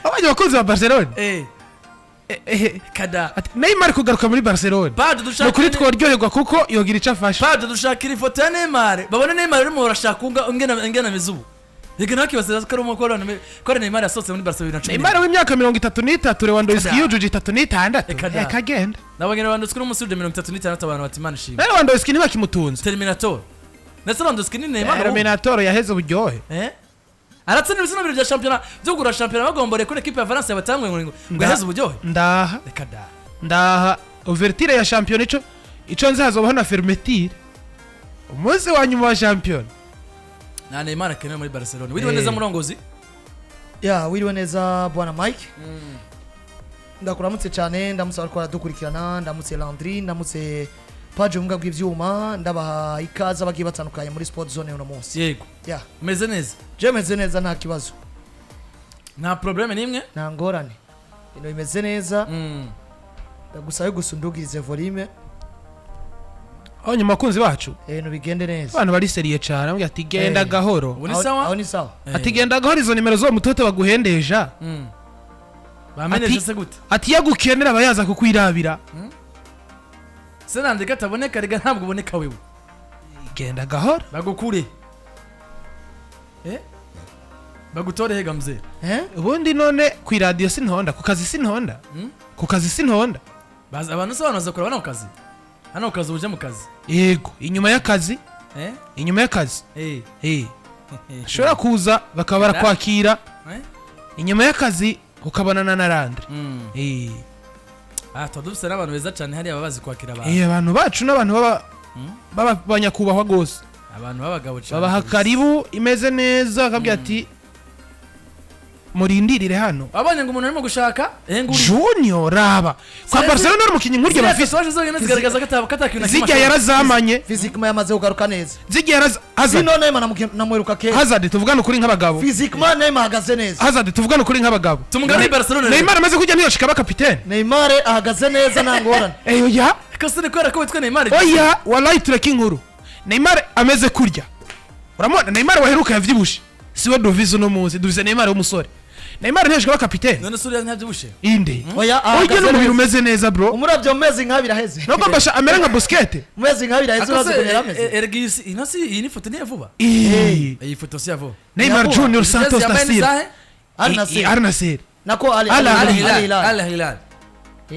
Abanye abakunzi ba Barcelona. Kada. Ati, Neymar kugaruka muri Barcelona Pado ni dushaka ukuri tworyoherwa kuko yogira icyo afasha. Pado, dushakira ifoto ya Neymar, babone Neymar urimo urashaka unga ingena ameze ubu. Reka nawe kibaza ko ari umukoro ko ari Neymar yasohotse muri Barcelona 2010. Neymar w'imyaka 36, Lewandowski Kada. yujuje 36. Reka da. Reka agenda. Nabonye Lewandowski n'umunsi uje 36, abantu bati Imana ishimwe. Lewandowski ntibakimutunze. Terminator ndetse Lewandowski ni Neymar ubu. Terminator yaheze uburyohe. Aratsinda ibitsina bibiri bya shampiyona, byo kugura shampiyona, bagomboreye kuri ekipe ya Valence yabatangwe ngo yaheze uburyohe. Ndaha. Reka da. Ndaha ouverture ya shampiyona, ico nzi hazobaho na fermeture umunsi wa nyuma wa shampiyona. Nta Neymar akenewe muri Barcelona. Wiriwe neza, murongozi. Ya, wiriwe neza bwana Mike, ndakuramutse cyane, ndamutse abariko baradukurikirana, ndamutse Landry, ndamutse Paje ubumuga bw'ivyuma, ndabaha ikaze abagiye batandukanye muri Sport Zone uno munsi. Yego. Ya. Umeze neza? Je meze neza, nta kibazo. Nta problème n'imwe? Nta ngorane, ibintu bimeze neza. Ndagusabe gusa undugirize volume. Aho nyuma abakunzi bacu Ibintu bigende neza. abantu bari sérieux cane, bambwira ati genda gahoro. Ubu ni sawa. Aho ni sawa. Ati genda gahoro, izo nimero z'uwo mutoto baguhendesha. Bameneje se gute? Ati iyo agukenera aba yaza kukwirabira. Se nandika ataboneka, rega ntabwo uboneka wewe. Genda gahoro. Bagukure, bagutore hega mzee. Eh. Ubundi none ku iradiyo sintonda, ku kazi sintonda, ku kazi sintonda. Baza abantu se, abantu baza kureba hano ku kazi, hano ku kazi uje mu kazi. Yego, inyuma y'akazi. Inyuma y'akazi. Ushobora kuza bakaba barakwakira. Inyuma y'akazi ukabonana na Landry. Ah, tuba dufise n'abantu beza cyane hariya, baba bazi kwakira abantu. Abantu bacu n'abantu baba banyakubahwa rwose. Abantu b'abagabo cyane Babaha kabisa. karibu imeze neza, bakabwira ati murindirire hano. Wabonye ngo umuntu arimo gushaka nguri. Junior, raba kwa Barcelona ari umukinnyi nkurya Ziriya bafise. tatouage zonyine zigaragaza ko atakintu na kimwe Zijya ashobora. yarazamanye. Physiquement yamaze kugaruka neza. Zijya yaraza Hazard. Sino Neymar namuheruka kera. Hazard, tuvugane ukuri nk'abagabo. Physiquement Neymar ahagaze neza. Hazard, tuvugane ukuri nk'abagabo. Tumugane Barcelona rero. Neymar amaze kujya ntiyoshika aba kapitene. Neymar ahagaze neza, nta ngorane. Oya. Ko se ni kubera ko witwa Neymar? Oya, wallahi tureke inkuru. Neymar ameze kurya, uramubona Neymar waheruka yavyibushe, siwe duvize uno munsi, duvize Neymar w'umusore. Neymar ntiyashika aba kapitene. None se uriya ntabyibushe? Inde? Oya, Oya, ahagaze n'umubiri neza. umeze neza, bro. Umuravyo mu mezi nk'abiri aheze. Nubwo mbasha amere nka Busquets. Mu mezi nk'abiri aheze, urazi ukuntu yari ameze. Erega iyi ino si iyi ni foto ni iya vuba. Ih, Iyi foto si iya vuba. Neymar Yavuba. Junior Santos Yambaye da ni Silva. zahe? Al Nassr. Al Nassr. Nako Al Al Al Al Hilal. Hilal. Al Hilal. Al Hilal.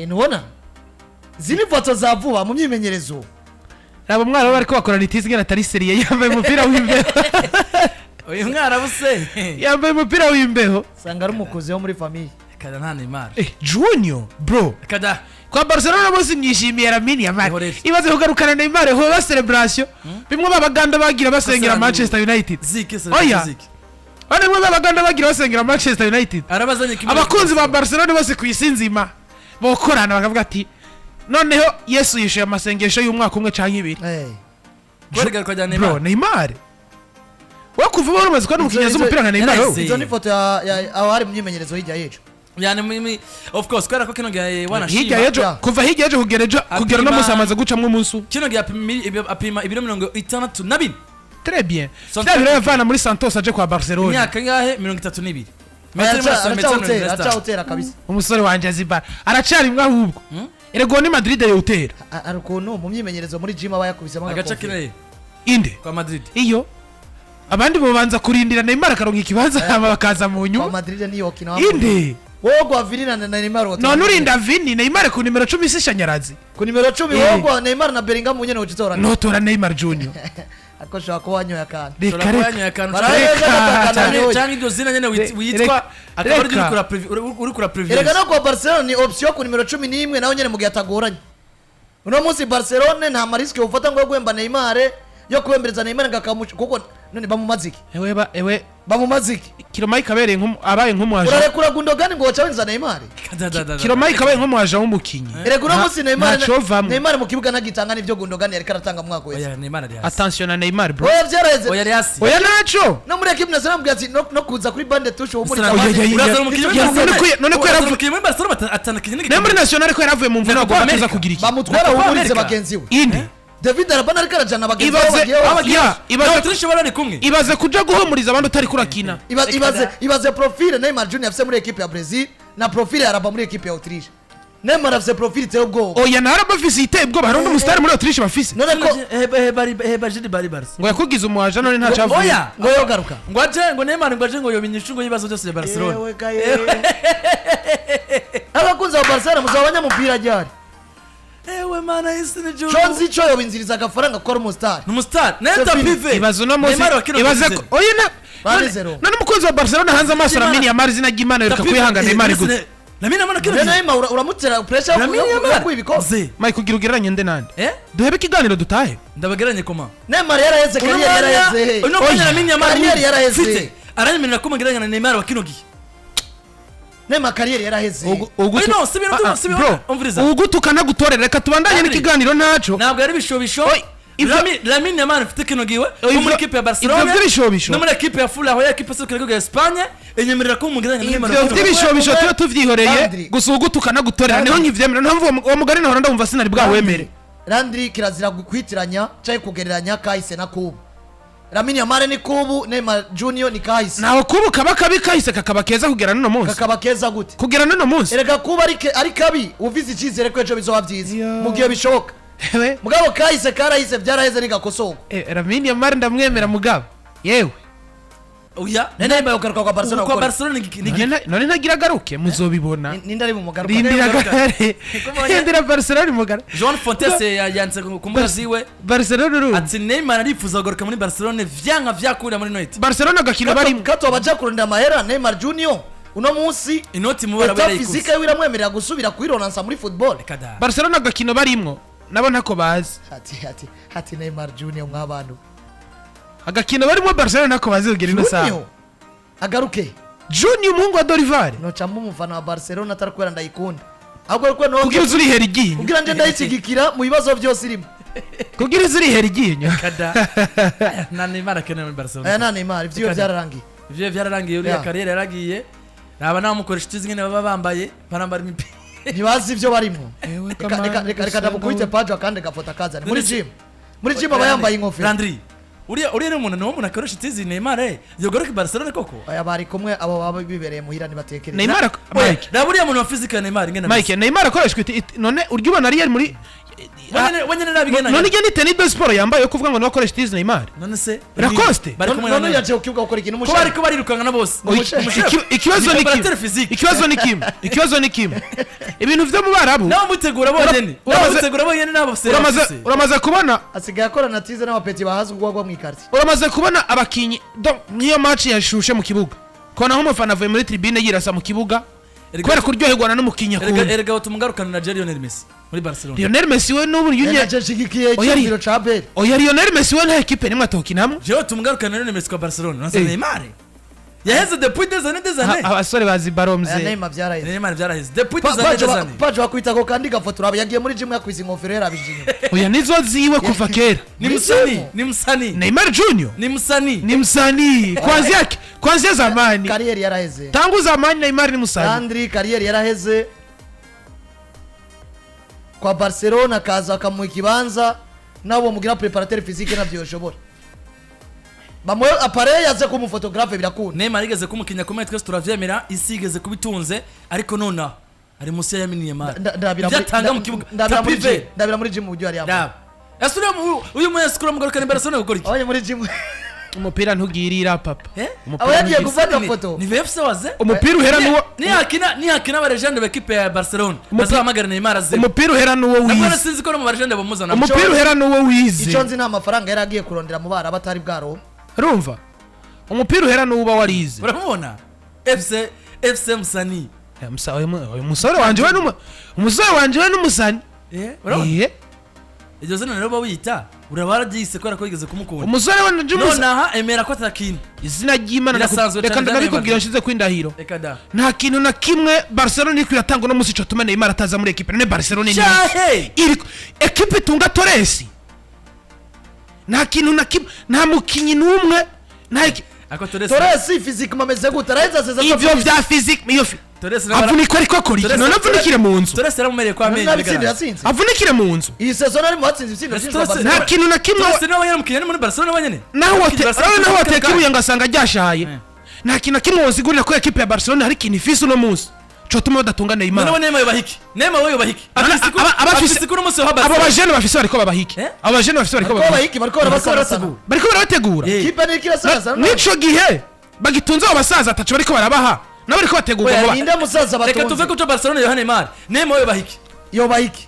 Ntubona izi ni foto za vuba mu myimenyerezo. Raba umwana we bariko bakorana itizi ngena atari sérieux, yambaye umupira w'imbeho. Uyu mwarabu se? Yambaye umupira w'imbeho. Usanga ari umukuzi wo muri famille. Kada, nta Neymar. Junior, bro. Kada. Kwa Barcelona bose mwishimiye Lamine Yamal. Ihorere. Ibaze kugarukana Neymar, hoba celebration bimwe babaganda bagira basengera Manchester United. Zike se? Oya. Zike. Bane bimwe babaganda bagira basengera Manchester United. Arabazanye kimwe. Abakunzi ba Barcelona bose ku isi nzima bokorana bakavuga ati noneho Yesu yishuye amasengesho y'umwaka umwe canke ibiri. Kubera igaruka rya Bro. Neymar. Neymar we, kuva ubona umaze kubona umukinnyi azi umupira nka Neymar Yarahise. wowe. Izo ni foto aho hari mu myimenyerezo hirya y'ejo. Yani of course, kubera ko kino gihe wanashima. Hirya y'ejo. Kuva hirya y'ejo kugera ejo, kugera uno munsi amaze gucamwo umunsi umwe. Kino gihe apima ibiro 64. Très bien. Vya biro yavana muri Santos aje kwa Barcelona. Imyaka ingahe? 32. Metero imwe na metero 65. Aracyawutera kabisa. Umusore wanje azibara aracarimwe ahubwo, erego ni Madrid yawutera. Hari ukuntu mu myimenyerezo muri gym aba yakubisemo Agace agakofi. kineye. Inde? Kwa Madrid. Iyo abandi bobanza kurindira Neymar akaronka ikibanza, hama bakaza mu Kwa nyuma. Madrid niyo kina. Inde? Wowe gwa Vini na Neymar wotora. None urinda Vini, Neymar ku nimero 10 si shanyarazi? Ku nimero 10. Wowe gwa Neymar na Bellingham nyene ucitora. Notora Neymar Junior. Ariko ushobora kuba wanyoye akantu. Reka. Ushobora kuba Reka. yanyoye akantu. Baraheza. Reka. Akantu. Canke iryo zina nyene witwa akaba ari Reka. uri kura preview. Erega no kwa Barcelona ni option ku nimero 11 nawe nyene mu gihe atagoranye. Uno munsi Barcelona nta ma risque ufata ngo yo guhemba Neymar, yo kuhembereza Neymar ngo akamuca, kuko none bamumaziki? Ewe ba ewe. Bamumaziki? Kilo Mike abereye abaye nk'umwaje. Urarekura Gundogan ngo waca winjiza Neymar? Kilo Mike abaye nk'umwaje w'umukinyi. Erega uno munsi Neymar Ntacovamwo. Neymar mu kibuga ntagitanga n'ivyo Gundogan yariko aratanga mu mwaka wese. Oya, Neymar ari hasi. Attention na Neymar, bro. Oya, vyaraheze. Oya, ari hasi. Oya, naco. No muri équipe nationale ambwira ati no kuza kuri banc de touche uhumuriza Oya, abandi. oya, oya. Urazana umukinnyi muri None Barcelona. none ko Urazana umukinnyi muri Barcelona atanakinye. Nayo muri nationale ko yaravuye mu mvune, Copa agomba kuza America. kugira iki? Bamutwara Na Copa ahumurize America. bagenzi we. Inde? David Alaba ariko arajana bagenzi babo Ibaze- bagiye hose. Ya, ibaze- na Autriche barari kumwe. Ibaze kuja guhumuriza abandi utari kurakina. Ibaze profile Neymar Junior afise muri equipe ya Brazil na profile ya Alaba muri equipe ya Autriche. Neymar afise profile iteye ubwoba. Oya, na Araba afise iteye ubwoba. Hari undi musitari muri Autriche bafise. None ko Heba Jiri bari Barca. Ngo yakugize umuwaja, none ntacavuye. Oya. Ngo yogaruka. Ngo aje, ngo Neymar ngo aje, ngo yoba inyishu ngo y'ibibazo byose bya Barcelona. Yewe gaye, abakunzi ba Barcelona muzaba abanyamupira ryari? Ewe mana isi ni juru. Co nzi co, yobinziriza agafaranga kuko ari umusitari. Ni umustar nayo. Sophie, Tapis vert. Ibaze uno munsi. Neymar wa kino Ibaze gihe. ko oya na Bari none- zero. None umukunzi wa Barcelona hanze amaso Imana- Lamine Yamal, izina ry'Imana, reka Tapis kwihangana. Neymar gute? Lamine Yamal kino Rero gihe. Neymar uramutera pressure yo Lamine yo Yamal. kuba ibikombe. Ze. Mike, kugira ugereranye nde nande? Eh? Duhebe ikiganiro dutahe. Ndabageranye koma. Neymar yaraheze, Uno carrière mwanya, yaraheze. uno mwanya Oya. Lamine Yamal Carrière yaraheze. mfite aranyemerera ko mugereranya na Neymar wa kino gihe. Neymar carrière yaraheze. Oya, no, si ibintu Ah, ah, si ibintu- bro, umviriza. ugutuka nagutorera, reka tubandanye Landry. n'ikiganiro ntaco. Ntabwo ari ibishobisho. Oy, Lamine Yamal mfite kino gihe Oy, wo muri ivyo- equipe ya Barcelona ivyo vy'ibishobisho. no muri equipe ya Fula, aho ya equipe serukira igihugu ya Espagne, inyemerera ko mugereranya na Neymar wa Ivyo kino gihe. vy'ibishobisho tuba tuvyihoreye. Landry. Gusa ugutuka nagutorera niho nkivyemera. Niho mvuga uwo mugani nahora ndumva, sinari bwawemere. Landry, kirazira kwitiranya cyangwa kugereranya kahise na kubu. Lamine Yamal ni kubu, Neymar Junior ni kahise. Ntaho kubu kaba kabi, kahise kakaba keza kugera n'uno munsi. Kakaba keza gute? Kugera n'uno munsi. Erega kuba ari kabi ufise icyizere ko ejo bizoba byiza Yo. mu gihe bishoboka. Ewe, Mugabo kahise karahise, byaraheze, nigakosorwa. Lamine Yamal ndamwemera, mugabo yewe. Oya. Neymar yogaruka kwa Barcelona Ubu kwa gukora. Barcelona ni None ntagira agaruke, muzobibona. Ninde ari bumugaruka? Rindira. Agaruka. Gare rindira, Barcelona mugara. Joan Fontes yanditse ku mbuga ziwe Barcelona urumva. ati Neymar arifuza kugaruka muri Barcelona vyanka vyakura muri Noite. Barcelona agakino barimo. Kato baja kurondera amahera. Neymar Junior uno munsi Inoti mu bara état barayikuze. physique yiwe iramwemerera gusubira kuyironansa muri football? Kada. Barcelona agakino barimwo nabo ntako bazi. Ati Neymar Junior mw'abantu. Agakino barimo Barcelona ntako bazi kugera ino saha. Junior agaruke. Junior, umuhungu wa Dorival. Nocamba umufana wa Barcelona atari kubera ndayikunda, ahubwo ariko no Kugira uzi urihera iryinyo. Kugira nje ndayishyigikira mu bibazo byose irimo. Kugira uzi urihera iryinyo. Kada. Na Neymar akeneye muri Barcelona. Aya nta Neymar, ivyo Reka byararangiye. Ivyo vyararangiye, uriya Yeah. carrière yaragiye. Raba namukoresha itizi ngene baba bambaye, barambara imipira. Ntibazi ibyo barimo. Ewe, Reka- reka reka reka ndamukubite pajo akandi gafoto akazane muri None se- gym. Muri gym aba yambaye ingofero. Landry. Uriya ni umuntu, ni umuntu akoresha itizi Neymar yogaruka i Barcelona koko. Aya bari kumwe, abo baba bibereye muhira ntibatekereza. Neymar Oya, Mike. raba uriya muntu wa physique ya Neymar ingene ameze. Mike, Neymar akoreshwa none urya ubona ari muri Wenyene nabigena. None iryo ni tenue de sport yambaye yo kuvuga ngo niwe akoresha itizi Neymar? None se Lacoste? bari kumwe na None Neymar. yagiye ku kibuga gukora ikintu Ko umushaka. bariko barirukanga na bose. Oya, ikibazo Ni ni kimwe. préparateur physique. Ikibazo ni kimwe, ikibazo ni kimwe, ibintu vyo mu Barabu. Nabo mutegura bonyene. Nabo mutegura bonyene nabo se. Uramaze kubona Asigaye akorana tize n'abapeti bahazi ubwagwa mu ikartie. Uramaze kubona abakinyi donc nk'iyo match yashushe mu kibuga, kubona nk'umufana avuye muri tribune yirasa mu kibuga kubera kuryoherwa n'umukinyi akunda. Erega tumugarukana na Lionel Messi muri Barcelona. Lionel Messi we n'ubu yunye. Naje nshigikiye Oya, icyumviro ca Bale. Oya, Lionel Messi we nta ekipe nimwe atokinamwo. Jewe tumugarukana na Lionel Messi kwa Barcelona. Nasa Eh. Neymar yaheze depuis des années, des années. Abasore bazi Aya baromze. Neymar byaraheze. Neymar byaraheze depuis des années, des années. Pajo bakubita ako kandi gafoto, uraba yagiye muri gym yakwiza ingofero yarabije inyuma. Oya, nizo ziwe kuva kera. Ni Muri musani, gym. ni musani. Neymar Junior Ni musani. ni msanii kuanzia zamani. Carrière yaraheze. Tangu zamani Neymar ni msanii. Landry, carrière yaraheze kwa Barcelona, akaza akamuha ikibanza nabo mugira préparateur physique navyo yoshobora bamuhe appareil aze ku mufotographe birakunda. Neymar igeze kumukinya kumwe, twese turavyemera, isi igeze kubitunze, ariko nonaha ari munsi ya Lamine Yamal. Ndabira muri- Ivyatanga mu kibuga. Ndabira muri Tapis vert. gym, ndabira muri gym uburyo yari yambaye. Raba. Ese uriya uyu munyasi mugarukana Barcelona gukora iki? Abanye muri gym. Umupira ntugirira papa. Eh? Umupira Aba yagiye ntugirira. gufata Ni- foto. Ni VFC waze? Umupira uhera n'uwo Nihakina abarejende b'ekipe ya Barcelona bazahamagara Neymar aze. Umupira uhera n'uwo Nabwo wize. sinzi ko no mu barejende bamuzana. Umupira uhera n'uwo wize. Icyo nzi, nta mafaranga yari agiye kurondera mu bara batari bwaronka. Urumva, umupira uhera n'uwo uba warize. Uramubona FC FC Musani. Eh, uyu musore wanje we umusore wanje we n'umusani. Eh, urabona? Eh, Iryo zina rero bawita uraba wararyise kubera ko wigeze kumukunda. Umusore wanje umusani. Nonaha emera ko atakina. Izina ry'Imana, Birasanzwe reka cyane. ndabikubwira nshize ku indahiro. Reka da. Nta kintu na kimwe Barcelona iriko iratanga uno munsi cotuma Neymar ataza muri ekipe. None Barcelona ni Shahe! iri ekipe itunga Torres, nta kintu na kimwe, nta mukinyi n'umwe, nta Ako Torres. Torres physique ameze gute? Araheze aseza. Ivyo vya physique iyo Torres nawe Avunika ariko akora iki? None avunikire mu nzu? Torres yaramumereye kwa amenyo. Nta bitsindo yatsinze. Avunikire mu nzu. Iyi saison ari mu batsinze ibitsindo byinshi kwa Torres- Nta Barcelona. kintu na kimwe. Torres niwe wenyine mukinnyi muri Barcelona wenyine. Naho wate Barcelona urabona naho wateka kandi. ibuye ngo asanga ryashaye. Nta kintu na kimwe wozigurira ko ekipe ya Barcelona hari ikintu ifise uno munsi cotuma badatunga Neymar. None Neymar yubahiki? Neymar we yubahiki? Abafise- Afise kuri umunsi wa Abo Barcelona. bajene bafise bariko babahiki? Eh? Abo bajene bafise bariko Bariko babahiki? bahiki, bariko barabasanasana. Bariko barabategura. Kipe niriko irasanasana. N'ico gihe bagitunze abo basaza ataco bariko barabaha, nabo bariko bategurwa Oya, vuba. Ninde musaza Reka tuve batunze? ku cyo Barcelona yoha Neymar. Neymar we yubahiki? Yoba iki?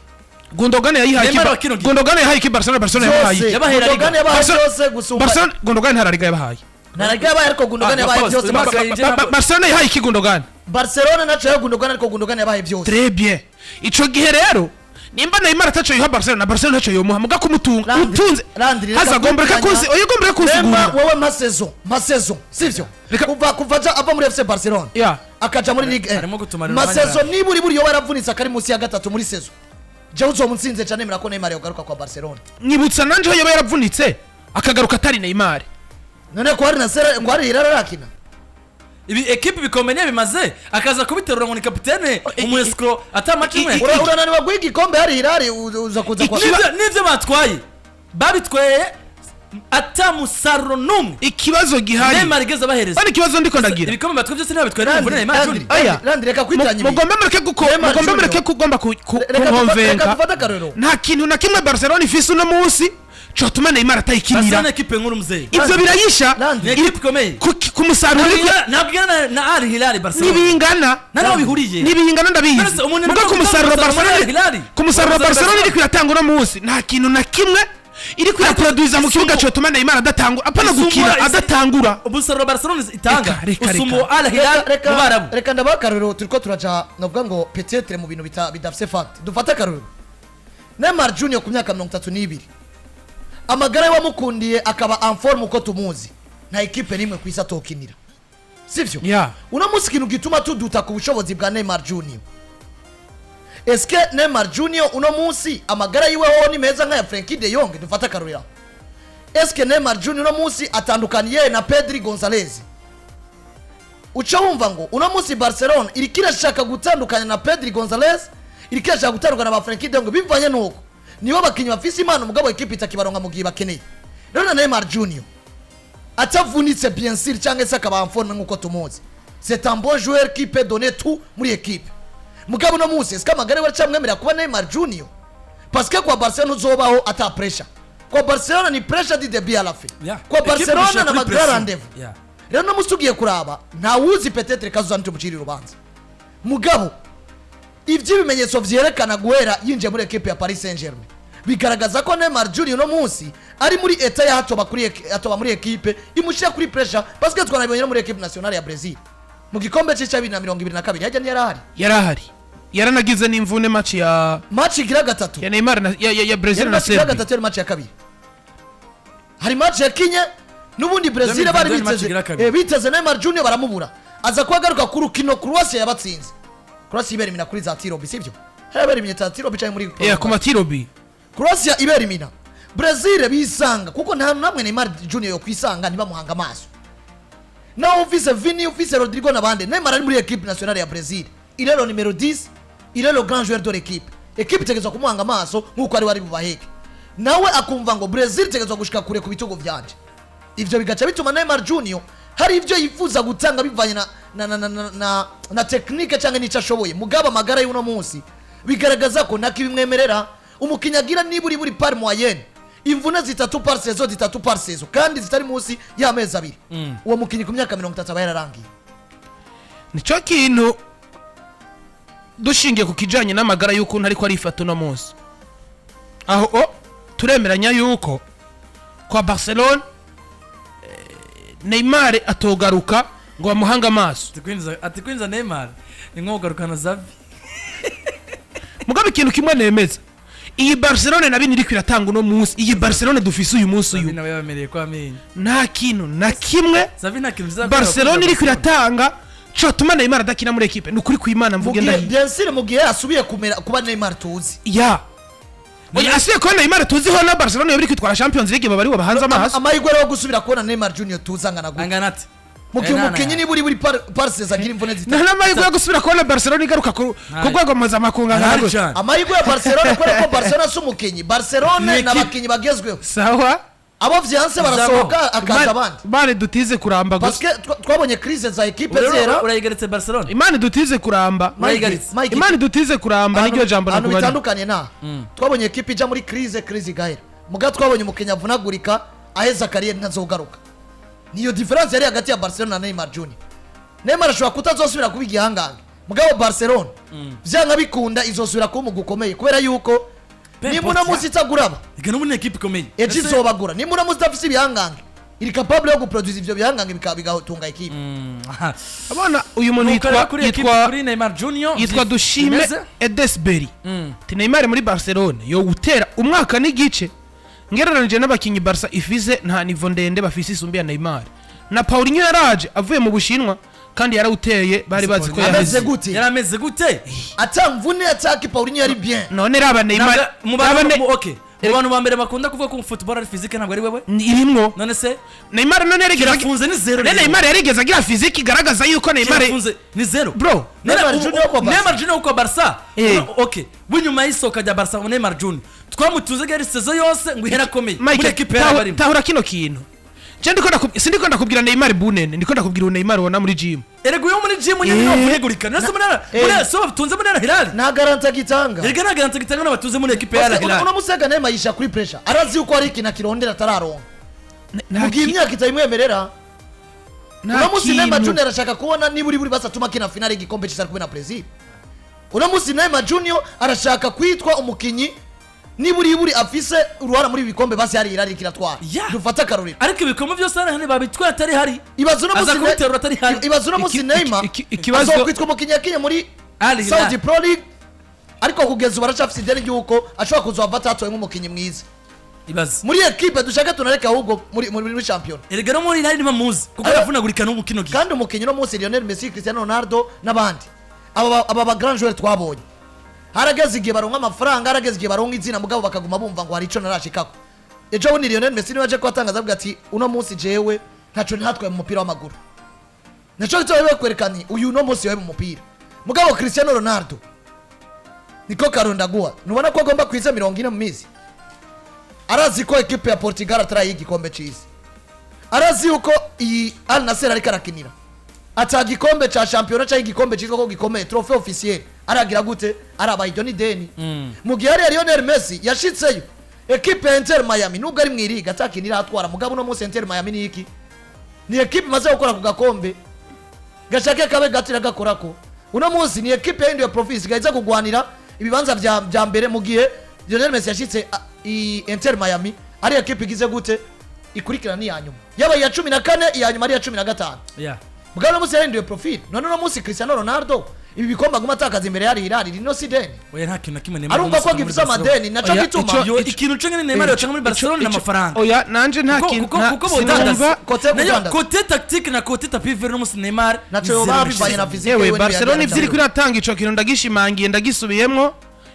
Gundogan yayihaye Neymar iki? wa kino gihe. Gundogan yahaye iki Barcelona? Barcelona yabahaye Byose. iki? Yabahaye La Liga. Gundogan yabahaye byose gusumba. Barcelona, Gundogan nta La Liga yabahaye. Nta La Liga yabahaye, ariko Gundogan Ah, yabahaye Faust, byose. uyu mwaka yinjiye Barcelona yahaye iki Gundogan? Barcelona naco yahaye Gundogan, ariko Gundogan yabahaye byose. Très bien. Ico gihe rero nimba Neymar ataco yiha Barcelona, na Barcelona ntaco yomuha, muga kumutunga utunze Landry, reka haza gombora kwitiranya. kunsi oyo gombora Nema kunsigurira. wowe ma saison, sivyo? Kuva aja ava muri FC Barcelona akaja muri Ligue 1, Arimo gutumarira ma umwanya. saison niba uri buriyo waravunitse akari munsi ya gatatu muri saison, jewe uzomutsinze cyane, nemera ko Neymar yogaruka kwa Barcelona. Nyibutsa nanje aho yaba yaravunitse akagaruka atari Neymar. None ko hari na Sera, ko hari Hilal arakina. Ibi ekipe bikomeye bimaze akaza kubiterura ngo ni kapitene umu escroc ata match imwe. Urananiwe guhiga igikombe hari Hilal, uza kuza kwa N'ivyo batwaye babitwaye ata musaruro n'umwe Ikibazo gihari Neymar igeze abahereza. Bari ikibazo ndiko ndagira. Ibikombe batwaye byose ntibabitwaye n'imvune Neymar Landry, Junior. Aya. Landry, reka kwitiranya ibintu. Mugombe mureke guko Neymar mugombe Junior. mureke kugomba Reka kunkonvenka. dufate akarorero. Nta kintu na kimwe Barcelona ifise uno munsi cotuma Neymar atayikinira. Barcelona ekipe nkuru, muzeyi. Ivyo birayisha. Landry. Ni ekipe ikomeye. Ku musaruro Ntabwo ingana na Al Hilal Barcelona. Ntibingana. Nta naho bihuriye. Ntibingana, ndabizi. None se umuntu Muga ku musaruro Barcelona Barcelona Al Hilal. ku musaruro Barcelona. Barcelona iriko iratanga uno munsi, nta kintu na kimwe iri kwiraproduiza mu kibuga cotuma Neymar adatangura, apana gukina, adatangura. Umusaruro Barcelona itanga Reka, reka, usumba reka. Al Hilal Reka mu Barabu. Reka ndabaha akarorero. Turiko turaja navuga ngo peut-être mu bintu bidafise fact. Dufate akarorero: Neymar Junior ku myaka 32, amagara ye wamukundiye akaba en forme uko tumuzi, nta ekipe n'imwe ku isi atokinira, sivyo? Yeah. Uno munsi ikintu gituma tuduta ku bushobozi bwa Neymar Junior, eske Neymar Junior uno munsi amagara yiwe hoho ni meza nk'aya Frenkie de Jong? Dufate akarorero: eske Neymar Junior uno munsi atandukaniye na Pedri Gonzalez? Uca wumva ngo uno munsi Barcelona iriko irashaka gutandukanya na Pedri Gonzalez, iriko irashaka gutandukana na ba Frenkie de Jong, bivanye nuko nibo bakinyi bafise impano, mugabo ekipe itakibaronka mu gihe bakeneye. Rero na Neymar Junior atavunitse, bien sûr, cyangwa se akaba en forme nk'uko tumuzi, c'est un bon joueur qui peut donner tout muri équipe. Mugabo uno munsi est-ce que amagara we aracamwemerera kuba Neymar Junior? Parce que kwa Barcelona uzobaho ata pressure. Kwa Barcelona ni pressure du début à la fin. Kwa Ekipe Barcelona ishira na kuri ma grand pressure. rendez-vous. Rero no musi ugiye kuraba, ntawuzi, peut-être kazoza ntumucira urubanza, mugabo iby'ibimenyetso vyerekana guhera yinjiye muri ekipe ya Paris Saint-Germain bigaragaza ko Neymar Junior no munsi ari muri état ya atoba muri ekipe imushyira kuri pressure, parce que twanabibonye no muri ekipe nationale ya Brazil mu gikombe cye cya 2022, hajya ntiyarahari? Yarahari, yaranagize n'imvune match ya Match igira gatatu. ya Neymar na ya Brazil Yari na match igira Serbia. gatatu, yari match ya kabiri. Hari match yakinye n'ubundi Brazil bari 2022 match biteze igira kabiri. biteze Neymar Junior baramubura, aza kuba agaruka ku rukino Croatia yabatsinze. Croatia ibera imina kuri za tirobi, sibyo? Hari abera imina za tirobi cyangwa muri Ku matirobi. Croatia ibera imina Brazil, bisanga kuko nta namwe Neymar Junior yo kwisanga ntibamuhanga amaso. Naho ufise Vini, ufise Rodrigo n'abandi, Neymar ari muri équipe nationale ya Brazil, il est le numéro 10, il est le grand joueur de l'équipe. Équipe itegerezwa kumuhanga amaso nk'uko ari wari bubaheke, nawe akumva ngo Brazil itegerezwa gushika kure ku bitugu vyanje. Ivyo bigaca bituma Neymar Junior hari ivyo yifuza gutanga bivanye na technique cyangwa n'ico ashoboye. Mugabo amagara y'uno munsi bigaragaza ko ntakibimwemerera. Umukinnyi agira niburi buri par moyenne imvune zitatu par saison, zitatu par saison, kandi zitari munsi y'amezi 2, uwo mukinnyi ku myaka 30 aba yararangiye. Nicyo kintu dushingiye ku kijanye n'amagara y'ukuntu ariko arifata uno munsi, aho o turemeranya yuko kwa Barcelona Neymar atogaruka ngo bamuhange amaso. Ati kwinjiza Neymar ni nko kugarukana Xavi. Mugabo ikintu kimwe nemeza, iyi Barcelona na bine iriko iratanga uno munsi, iyi Barcelona dufise uyu munsi Xavi uyu nawe yabamereye ko amenyo. Nta kintu na kimwe Xavi nta kintu bizakora. Barcelona iriko iratanga cotuma Neymar adakina muri ekipe. Ni ukuri kw'Imana mvuge Mu gihe ndahiye. Bien sûr, mu gihe asubiye kumera kuba Neymar tuzi. Ya, oya, asubiye kubona Neymar tuziho na Barcelona yaba iri kwitwara Champions League, baba aribo bahanze amaso. Amahirwe rero yo gusubira kubona Neymar Junior tuzi angana gute? Angana ate? Mu gihe Eh, nana umukinnyi ya. niba uri buri par saison agira imvune Nta zitatu. n'amahirwe yo gusubira kubona Barcelona igaruka ku Ntayo. rwego mpuzamakungu Arahari nka gutya. cyane. Amahirwe ya Barcelona, kubera ko Barcelona si umukinnyi, Barcelona Ni ni equipe. abakinnyi bagezweho. Sawa. Abo vyanse barasohoka, akaza abandi. Imana dutize kuramba gusa. Parce que twabonye crise za equipe Rero zera. urayigaritse Barcelona. Imana dutize kuramba. Urayigaritse. Mike, Imana dutize kuramba, niryo jambo ahantu nakubariye. bitandukanye na twabonye ekipe ijya muri crise, crise igahera. Muga twabonye umukinnyi avunagurika, aheza carrière, ntazogaruka. Niyo différence yari hagati ya Barcelona na Neymar Junior. Neymar ashobora kutazosubira kuba igihangange, mugabo Barcelona vyanga bikunda izosubira kuba umugwi ukomeye, kubera yuko Peu nimba importe, uno munsi itaguraba, Reka, n'ubu ni ekipe ikomeye. ejo Ese- izobagura. Nimba uno munsi idafise ibihangange, iri capable yo guproduce ivyo bihangange, bigatunga ekipe. Aha. Abona uyu muntu Nuko yitwa rero kuri ekipe, yitwa kuri Neymar Junior yitwa Dushime bimeze. Edesbury. Ati Neymar muri Barcelona yo gutera umwaka n'igice, ngereranije n'abakinnyi Barca ifise, nta niveau ndende bafise isumbi ya Neymar. Na Paulinho yaraje avuye mu Bushinwa kandi yarawuteye, bari bazi ko Ameze yaheze. gute? Yari ameze gute? Ata mvune ataki, Paulinho yari bien. None raba Neymar. Ntabwo- mu raba bantu okay, mu bantu ba mbere bakunda kuvuga ko football ari physique, ntabwo ari wewe? Irimwo. None se Neymar none yarigeze kirafunze, ni zero. None Rero. Neymar yarigeze agira physique igaragaza yuko Neymar Kirafunze, ni zero. Bro. None Neymar Junior kwa Barca. Neymar Junior kwa Barca. Okay, w'inyuma y'isohoka rya Barca, Neymar Junior twamutuze ko yari saison yose ngo ihera akomeye muri Mike, ekipe yari barimo. tahura kino kintu. Je ndiko sindiko ndakubwira Neymar bunene, ndiko ndakubwira uwo Neymar ubona muri gym. Erega uyo muri gym nyine niwe wavunagurika. None se muri muri so batunze muri Al Hilal? Nta garantie agitanga. Erega nta garantie gitanga n'abatunze muri ekipe ya Al Hilal. Uno musega Neymar yisha kuri pressure, arazi yuko hari ikintu akirondera atararonka mu gihe imyaka itayimwemerera. Uno munsi Neymar Junior arashaka kubona niba uri buri basatuma akina finale y'igikombe cy'isi ari kumwe na Brazil. Uno munsi Neymar Junior arashaka kwitwa umukinyi niba uri buri afise uruhara muri ibi bikombe, basi hari irari kiratwara. Dufate akarorero. Ariko ibikombe byose hano hano babitwaye atari hari. Ibaze uno Aza munsi kubiterura atari hari. Ibaze uno munsi Neymar ikibazo- azokwitwa umukinyi yakinye muri Al Hilal. Saudi Pro League, ariko kugeza ubu aracafise ideni ry'uko ashobora kuzova atatowe nk'umukinyi mwiza Ibaze. muri ekipe. Dushaka tunareke ahubwo muri shampiyona. Erega no muri Hilal ntibamuzi kuko aravunagurika n'ubu kino gihe. Kandi umukinnyi uno munsi, Lionel Messi, Cristiano Ronaldo n'abandi, aba ba grand joueur twabonye, harageze igihe baronka amafaranga, harageze igihe baronka izina, mugabo bakaguma bumva ngo hari ico narashikako. Ejo bundi Lionel Messi niwe aje kubatangaza, avuga ati: "Uno munsi jewe ntaco ntatwaye mu mupira w'amaguru." Naco gituma bakwerekana uyu uno munsi yowe mu mupira. Mugabo Cristiano Ronaldo niko karondaguha, ntubona ko agomba kwiza 40 mu minsi? Arazi ko ekipe ya Portugal atarayiha igikombe c'isi, arazi yuko iyi Al Nassr ariko arakinira ata gikombe ca shampiyona cyangwa igikombe cyitwa ko gikomeye, trophée officiel, aragira gute arabaye. Iryo ni deni. Mu gihe hariya Lionel Messi yashitseyo, ekipe ya Inter Miami, nubwo ari mu iriga atakinira atwara, mugabo uno munsi Inter Miami ni iki? Ni ekipe imaze gukora ku gakombe, gashake kabe gato iragakorako. Uno munsi ni ekipe yahinduye profil, isigaye iza kugwanira ibibanza vya mbere. Mu gihe Lionel Messi yashitse i Inter Miami ari ekipe igize gute, ikurikirana n'iya nyuma, yaba iya 14, iya nyuma ari iya 15. Bwa uno munsi yahinduye profil. None uno munsi Cristiano Ronaldo ibi bikombe aguma atakaza imbere ya Hilal, rino si deni? Oya, nta kintu na kimwe Neymar Arumva ko muri agifise Barcelona. amadeni, naco Oya, gituma Ikintu cyo nyine Neymar yotanga muri Barcelona ni amafaranga. Oya, nanje nta kintu Kuko bodandaza. sinumva. Côté yo Nayo kudandaza. côté tactique na côté tapis vert, n'umunsi Neymar Naco ni zero yoba muri bivanye na saison. physique Yewe, yiwe. Barcelona ivyo iriko iratanga, ico kintu ndagishimangiye, ndagisubiyemwo.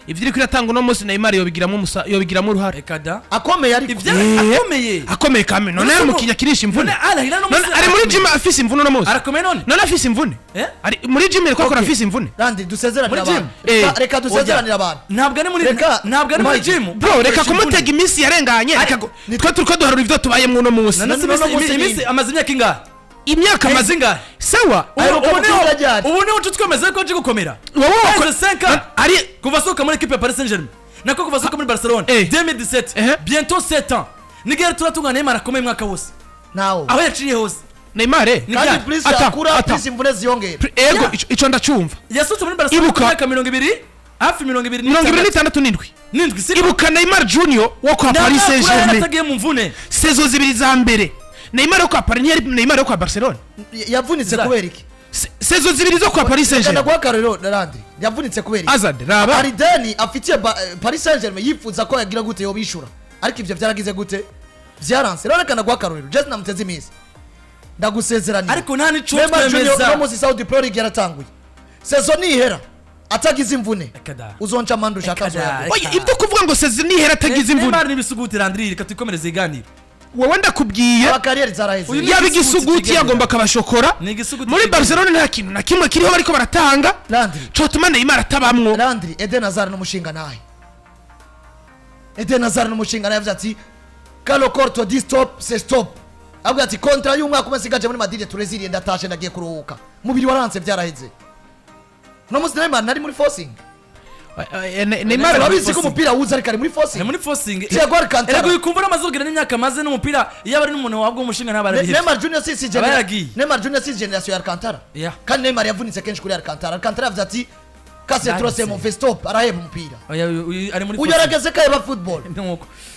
Ivyo iriko iratanga uno munsi, Neymar yobigiramwo uruhare. Reka da. Akomeye ariko. Ivyo akomeye. Akomeye kame. None ari umukinnyi akinisha imvune? None Al Hilal no None munsi ari muri arakomeye. gym afise imvune uno munsi? Arakomeye none. None afise imvune? Eh? Ari muri gym ariko akora afise imvune? Randi, dusezeranire Muri abantu. gym? Reka dusezeranire abantu. Ntabwo ari muri Reka, ntabwo ari muri Mike. gym. Bro, reka kumutega iminsi yarenganye. Reka twe turiko duharura ivyo tubayemwo uno munsi. None se None uno munsi iminsi ni- amaze imyaka ingahe? Imyaka amaze ingahe? Sawa. Aheruka Ubu mu niho kibuga ryari? Ubu niho twemeze ko aje gukomera. Wowe Quinze, cinq ans. Ari Kuva asohoka muri équipe ya Paris Saint-Germain, nako kuva asohoka muri Barcelona 2017, bientôt 7 ans, nigera turatunga Neymar akomeye umwaka wose Nawo aho yaciye hose. Neymar Ni kandi ryari? plus Ata, akura, ata. plus imvune ziyongera. Ego, ico ndacumva. Yasohotse muri Barcelona Ibuka. ku myaka 20, hafi mirongo ibiri mirongo ibiri n'itandatu. n'itandatu n'indwi. N'indwi si Ibuka Neymar Junior wo kwa Paris Saint-Germain, atagiye mu mvune. Saison zibiri za mbere Neymar yo kwa Paris ntiyari Neymar yo kwa Barcelona. Yavunitse kubera iki? Saison zibiri zo kwa Paris Reka Saint-Germain. ndaguha akarorero, Randi. Yavunitse kubera iki? Azad raba. Hari deni afitiye Paris Saint-Germain, yifuza ko yagira gute, yobishura, ariko ivyo vyaragize gute, vyaranse. Rero reka ndaguha akarorero, just namuteze iminsi, ndagusezeraniye. Ariko nta n'ico Neymar Junior twemeza. uno munsi Saudi Pro League yaratanguye, saison nihera atagize imvune, Reka da. uzonca amande ushaka Reka da. azoyaguha. Oya, ibyo kuvuga ngo saison nihera atagize imvune. Neymar n'ibisuguti. Landry, reka twikomereze iganiro. Wowe ndakubwiye, Aba carrière zaraheze. Uyu ni yaba igisuguti igisuguti kigendera. yagomba akabashokora. Ni igisuguti Muri kigendera. Barcelona nta kintu na kimwe kiriho bariko baratanga Landry. cotuma Neymar atabamwo. Landry, Eden Hazard n'umushinga nahe, Eden Hazard n'umushinga nahe yavuze ati: "Quand le corps te dit stop, c'est stop." Avuga ati: "Contrat y'umwaka umwe nsigaje muri Madrid tureziriye, ndatashe, ndagiye kuruhuka, mubiri waranse, byaraheze." No munsi Neymar nari muri forcing. Neymar Urabizi ko umupira wuza, ariko ari muri Ni forcing. muri forcing. Thiago Alcantara. Erega uyu kumva n'amaze kugira n'imyaka amaze n'umupira, iyo aba ari n'umuntu wabwa umushinga ntaba arabihevye. Neymar Junior si Aba yaragiye. Neymar Junior si génération ya Alcantara. Kandi Neymar yavunitse kenshi kuri Alcantara. Alcantara yavuze ati: "Kase Nanditse. trop, c'est mauvais, stop." Araheba umupira. Oya, uyu ari muri Uyu forcing. arageze kaheba football. Nuko.